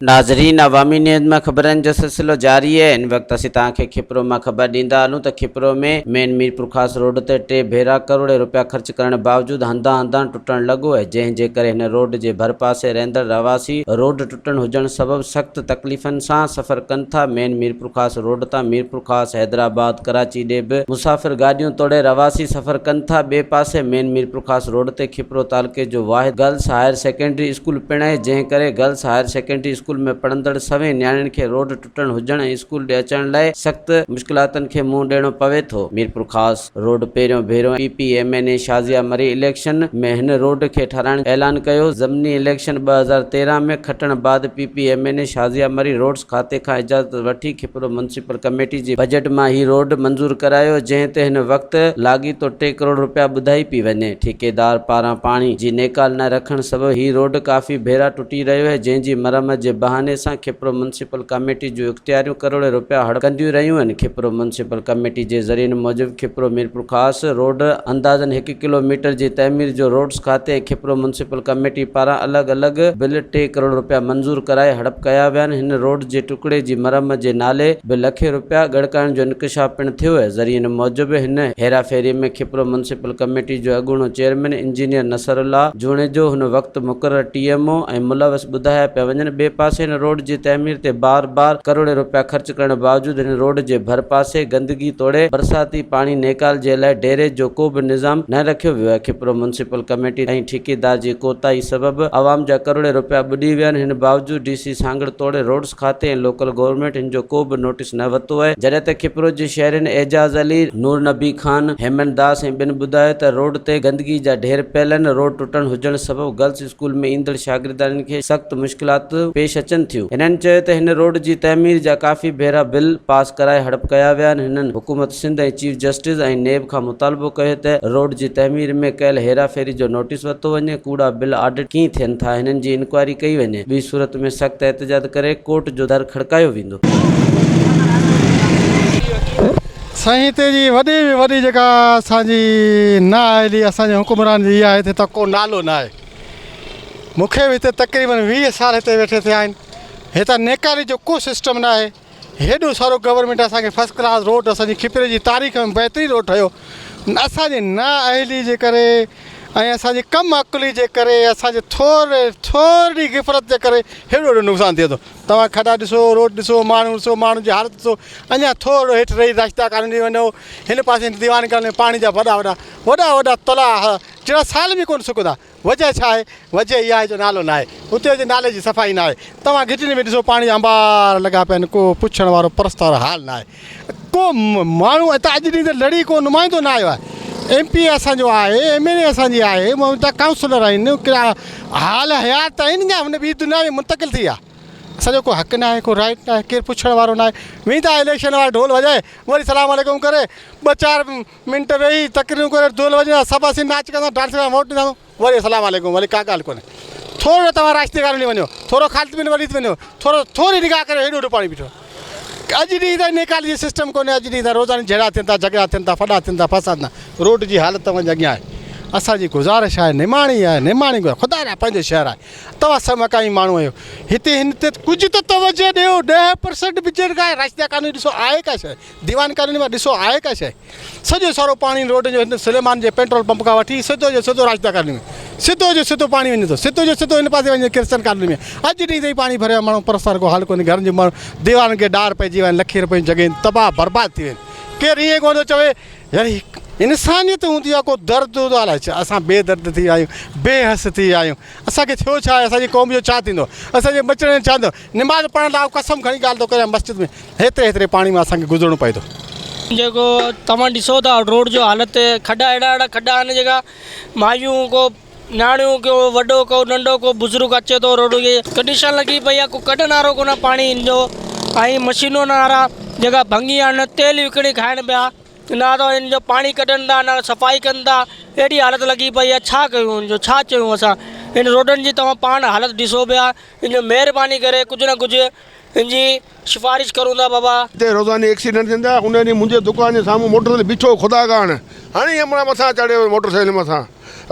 ناظرين عوامي نيوز مان خبرن جو سلسلو جاري آهي هن وقت اسين توهان کي کپرو مان خبر ڏيندا هلون ته کپرو ۾ مين ميرپورخاص روڊ تي ٽي ڀيرا ڪروڙين روپيا خرچ ڪرڻ باوجود هنڌان هنڌان ٽٽڻ لڳو آهي جنهن جي ڪري هن روڊ جي ڀرپاسي رهندڙ رهواسي روڊ ٽٽڻ هجڻ سبب سخت تڪليفن سان سفر ڪن ٿا مين ميرپورخاص روڊ تان ميرپورخاص حيدرآباد ڪراچي ڏي به مسافر گاڏيون توڙي رهواسي سفر ڪن ٿا ٻئي پاسي مين ميرپورخاص روڊ تي کپرو تعلقي جو واحد گرلس هائير سيڪنڊري اسڪول پڻ آهي جنهن ڪري گرلس هائير سيڪنڊري اسڪول ۾ پڙهندڙ سوين نياڻين کي روڊ ٽٽڻ هجڻ ۽ اسڪول ڏي اچڻ لاء سخت مشڪلاتن کي منهن ڏيڻو پوي ٿو. ميرپورخاص روڊ پهريون ڀيرو P P M N A Shazia Marri election ۾ هن روڊ کي ٺهرائڻ جو اعلان ڪيو ضمني اليڪشن 2013 ۾ کٽڻ بعد P P M N A Shazia Marri roads کاتي کان اجازت وٺي کپرو ميونسپل ڪميٽي جي بجيٽ مان هي روڊ منظور ڪرايو جنهن تي هن وقت لاڳيتو ٽي ڪروڙ رپيا ٻڌائي پئي وڃي. ٺيڪيدار پاران پاڻي جي نيڪال نه رکڻ سبب هي روڊ ڪافي ڀيرا ٽٽي رهيو آهي جنهن جي مرمت جي بهاني سان کپرو ميونسپل ڪميٽي جون اختياريون ڪروڙين رپيا هڙپ ڪنديون رهيون آهن. کپرو ميونسپل ڪميٽي جي ذريعن موجب کپرو ميرپورخاص روڊ اندازن هڪ ڪلو ميٽر جي تعمير جو روڊس کاتي ۽ کپرو ميونسپل ڪميٽي پاران الڳ الڳ بل ٽي ڪروڙ رپيا منظور ڪرائي هڙپ ڪيا ويا آهن هن روڊ جي ٽڪڙي جي مرمت جي نالي به لکين رپيا ڳڙڪائڻ جو انڪشاف پڻ ٿيو آهي ذريعن موجب هن هيراڦيري ۾ کپرو ميونسپل ڪميٽي جو اڳوڻو چيئرمين انجنيئر نصر الله جوڻيجو هن وقت مقرر ٽي ايم او ۽ ملوث ٻڌايا پيا وڃن ٻئي پاسي هن روڊ جي تعمير تي بار بار ڪروڙين رپيا خرچ ڪرڻ باوجود هن روڊ جي ڀرپاسي گندگي توڙي برساتي پاڻي نيڪال جي لاء ڊيريج جو ڪو به نظام نه رکيو ويو آهي کپرو ميونسپل ڪميٽي ۽ ٺيڪيدار جي ڪوتاهي سبب عوام جا ڪروڙين رپيا ٻڏي ويا آهن هن باوجود ڊي سي سانگهڙ توڙي روڊس کاتي ۽ لوڪل گورنمينٽ هن جو ڪو به نوٽيس نه ورتو آهي جڏهن ته کپرو جي شهرين اعجاز علي، نور نبي خان، هيمن داس ۽ ٻين ٻڌايو ته روڊ تي گندگي جا ڍير پيل آهن روڊ ٽٽڻ هجڻ سبب گرلس اسڪول ۾ ايندڙ شاگردياڻين کي سخت مشڪلات پيش اچن ٿيون. هنن چيو ته هن روڊ جي تعمير جا ڪافي ڀيرا بل پاس ڪرائي هڙپ ڪيا ويا آهن. هنن حڪومت سنڌ ۽ چيف جسٽس ۽ نيب کان مطالبو ڪيو ته روڊ جي تعمير ۾ ڪيل هيرا ڦيري جو نوٽيس ورتو وڃي، ڪوڙا بل آڊٽ ڪيئن ٿين ٿا هنن جي انڪوائري ڪئي وڃي، ٻي صورت ۾ سخت احتجاج ڪري ڪورٽ جو در کڙڪايو ويندو. سائين هتي جي وڏي ۾ وڏي جيڪا اسان جي نااهلي اسان جي حڪمران جي اها آهي ته هتان ڪو نالو نه آهي مون کي به هتي تقريبن 20 سال هتي ويٺي ٿيا آهن هتان نيڪالي جو ڪو سسٽم نه آهي هيڏو سارو گورنمينٽ اسان کي فرسٽ ڪلاس روڊ اسان جي کپري جي تاريخ ۾ بهترين روڊ ٺهيو اسان جي نااهلي جي ڪري ۽ اسان جي ڪم عقلي جي ڪري اسان جي ٿوري ٿورڙي غفلت جي ڪري هيڏو وڏو نقصان ٿئي ٿو توهان کڏا ڏسو روڊ ڏسو ماڻهو ڏسو ماڻهن جي حالت ڏسو اڃا ٿورڙو هيٺ رهي راشده ڪالوني وڃو هن پاسي ديوان ڪالوني پاڻي جا وڏا وڏا وڏا وڏا تلاء جهڙا سال به ڪونه سڪندا وجهه ڇا آهي؟ وجهه اها آهي جو نالو ناهي. اتي جي نالي جي صفائي ناهي. توهان گهٽين ۾ ڏسو پاڻي جا انبار لڳا پيا آهن، ڪو پڇڻ وارو پرستار حال ناهي. ڪو ماڻهو اتان اڄ ڏينهن ته لڙي ڪو نمائندو نه آيو آهي. ايم پي اي اسان جو آهي، ايم اين اي اسان جي آهي، اتان ڪائونسلر آهن، حال حيات آهن يا هن ٻي دنيا ۾ منتقل ٿي ويا. اسان جو ڪو حق ناهي، ڪو رائيٽ ناهي، ڪير پڇڻ وارو ناهي. ويندا اليڪشن وارا ڍول وڄائي وري سلام عليڪم ڪري ٻه چار منٽ ويهي تقريرون ڪري دول وڄائيندا سڀ اسين ناچ ڪندا ڊانس ڪندا ووٽ ڏيندا وري اسلام عليڪم وري ڪا ڳالهه ڪونهي ٿورو توهان راشدي ڪالوني وڃو ٿورو خالد بن وليد وڃو ٿورو ٿوري نگاهه ڪريو هيڏو وڏو پاڻي بيٺو اڄ ڏينهن تائين نيڪالي جي سسٽم ڪونهي اڄ ڏينهن تائين روزاني جهيڙا ٿين ٿا جهڳڙا ٿين ٿا ڦڏا ٿين ٿا فساد ٿا روڊ جي حالت توهان جي اڳيان آهي اسان جي گذارش آهي نماڻي آهي نماڻي گذارش خدا لاء پنهنجو شهر آهي توهان سڀ مقامي ماڻهو آهيو هتي هن تي ڪجهه ته توجه ڏيو 10% به جيڪا راشدي ڪالوني ڏسو آهي ڪا شيء ديوان ڪالوني مان ڏسو آهي ڪا شيء سڄو سارو پاڻي روڊ جو هن سليمان جي پيٽرول پمپ کان وٺي سڌو جو سڌو راشده ڪالوني ۾ سڌو جو سڌو پاڻي وڃي ٿو سڌو جو سڌو هن پاسي وڃي ڪرسچن ڪالوني ۾ اڄ ڏينهن تائين پاڻي ڀريو آهي ماڻهو پرستار ڪو حال ڪونهي گهرن جي ماڻهو ديوارن کي ڏار پئجي ويا آهن لکين روپين جون جڳهيون تباهه برباد ٿي ويون آهن ڪير ائين ڪونه ٿو چوي يعني انسانيت هوندي آهي ڪو درد هوندو آهي الائي ڇا اسان بي درد ٿي ويا آهيون بي حس ٿي ويا آهيون اسان کي ٿيو ڇا آهي اسان جي قوم جو ڇا ٿيندو اسان جي ٻچڙن جو ڇا ٿيندو نماز پڙهڻ لاء قسم کڻي ڳالهه ٿو ڪريان مسجد ۾ هيتري هيتري پاڻي مان اسان کي گذرڻو پئي ٿو. جيڪو توهان ڏسو ٿا روڊ جو حالت کڏا اهڙا اهڙا کڏا آهن جيڪا مايون ڪو نياڻيون ڪو وڏو ڪو ننڍو ڪو بزرگ اچي ٿو روڊ جي ڪنڊيشن لڳي پئي آهي ڪو ڪڍڻ وارو ڪونه پاڻي ان جو ۽ مشينون وارا جيڪا ڀنگي آهن تيل وڪڻي کائن پيا نه ته ان جو پاڻي ڪڍن ٿا نه صفائي ڪن ٿا اهڙي حالت لڳي پئي آهي ڇا ڪيون ان جو ڇا چيون اسان ان روڊن جي توهان پاڻ حالت ڏسو پيا ان جو مهرباني ڪري ڪجهه نه ڪجهه ان جي سفارش ڪرون ٿا بابا. هتي روزاني ايڪسيڊنٽ ٿين ٿا ان ڏينهن منهنجي دڪان جي سامهون موٽر سائيڪل بيٺو هو خدا ڪاڻ هڻي همراهه مٿان چڙهيو ويو موٽر سائيڪل مٿان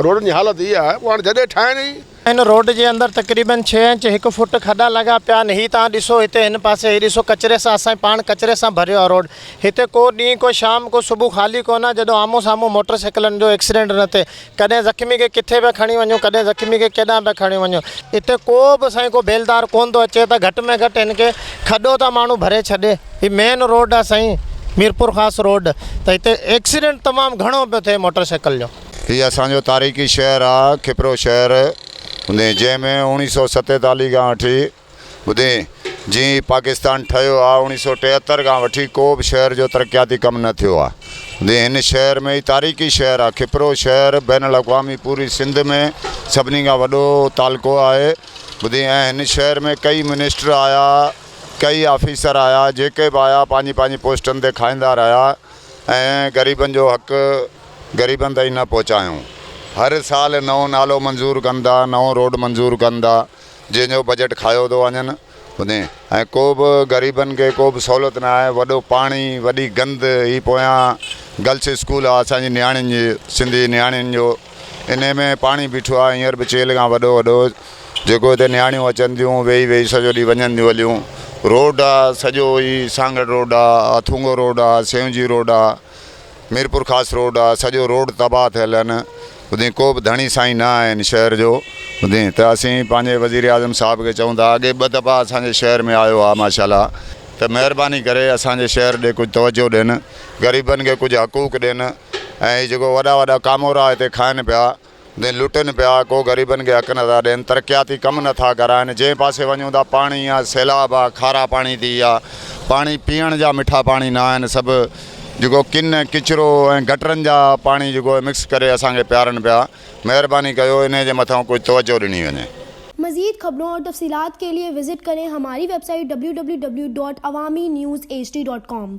روڊن جي حالت اها آهي پوء هاڻي جڏهن ٺاهين ئي. هن روڊ جي اندر تقريبن ڇهه انچ هڪ فوٽ کڏا لڳا پيا آهن هي توهان ڏسو هتي هن پاسي هي ڏسو ڪچري سان اسان پاڻ ڪچري سان ڀريو آهي روڊ هتي ڪو ڏينهن ڪو شام ڪو صبح خالي ڪونه آهي جڏهن آمهون سامهون موٽر سائيڪلن جو ايڪسيڊنٽ نه ٿئي ڪڏهن زخمي کي ڪٿي پيا کڻي وڃون ڪڏهن زخمي کي ڪيڏانهن پيا کڻي وڃون هتي ڪو به سائين ڪو بيلدار ڪونه ٿو اچي ته گهٽ ۾ گهٽ هن کي کڏو ته ماڻهو ڀري ڇڏي هي مين روڊ آهي سائين ميرپورخاص روڊ ته هتي ايڪسيڊنٽ تمام گهڻو پيو ٿئي موٽر سائيڪل جو. هي اسان جو تاريخي شهر آ کپرو شهر ٻڌين جنهن ۾ اوڻيهه سو ستيتاليهه کان وٺي ٻڌين جيئن هي پاڪستان ٺهيو آ اوڻيهه سو ٽيهتر کان وٺي ڪو به شهر جو ترقياتي ڪم نه ٿيو آ ٻڌين هن شهر ۾ هي تاريخي شهر آ کپرو شهر بين الاقوامي پوري سنڌ ۾ سڀني کان وڏو تعلقو آهي ٻڌين ۽ هن شهر ۾ ڪئي منسٽر آيا ڪئي آفيسر آيا جيڪي به آيا پنهنجي پنهنجي پوسٽن تي کائيندا رهيا ۽ غريبن جو حق غريبن تائين نه پهچايون. هر سال نئون نالو منظور ڪن ٿا، نئون روڊ منظور ڪن ٿا، جنهن جو بجيٽ کايو ٿو وڃن ٻڌين ۽ ڪو به غريبن کي ڪو به سهولت نه آهي، وڏو پاڻي، وڏي گند، هي پويان گرلس اسڪول آهي اسان جي نياڻين جي سنڌي نياڻين جو انهي ۾ پاڻي بيٺو آهي هينئر به چيلهه کان وڏو وڏو جيڪو هتي نياڻيون اچن ٿيون ويهي ويهي سڄو ڏينهن وڃن ٿيون هليون روڊ آهي سڄو هي سانگهڙ روڊ آهي اٿونگو روڊ آهي سيونجي روڊ آهي. ميرپورخاص روڊ آ سڄو روڊ تباهه ٿيل آهن ٻڌين ڪو به ڌڻي سائين نه آهي هن شهر جو ٻڌين ته اسين پنهنجي وزير اعظم صاحب کي چئون ٿا اڳي ٻه دفعا اسان جي شهر ۾ آيو آ ماشاءالله ته مهرباني ڪري اسان جي شهر ڏي ڪجهه توجه ڏين غريبن کي ڪجهه حقوق ڏين ۽ هي جيڪو وڏا وڏا ڪامورا هتي کائن پيا ٻڌين لٽن پيا ڪو غريبن کي حق نٿا ڏين ترقياتي ڪم نٿا ڪرائن جنهن پاسي وڃون ٿا پاڻي آ سيلاب آ کارا پاڻي ٿي ويا پاڻي پيئڻ جا مٺا پاڻي نه آهن سڀ جيڪو ڪن ڪچرو ۽ گٽرن جا پاڻي جيڪو مڪس ڪري اسان کي پيارن پيا مهرباني ڪيو انهي جي مٿان ڪجهه توجه ڏني وڃي. مزيد خبرون اور تفصيلات کے لئے وزٽ کریں ہماری web site www.awamiNewsHD.com.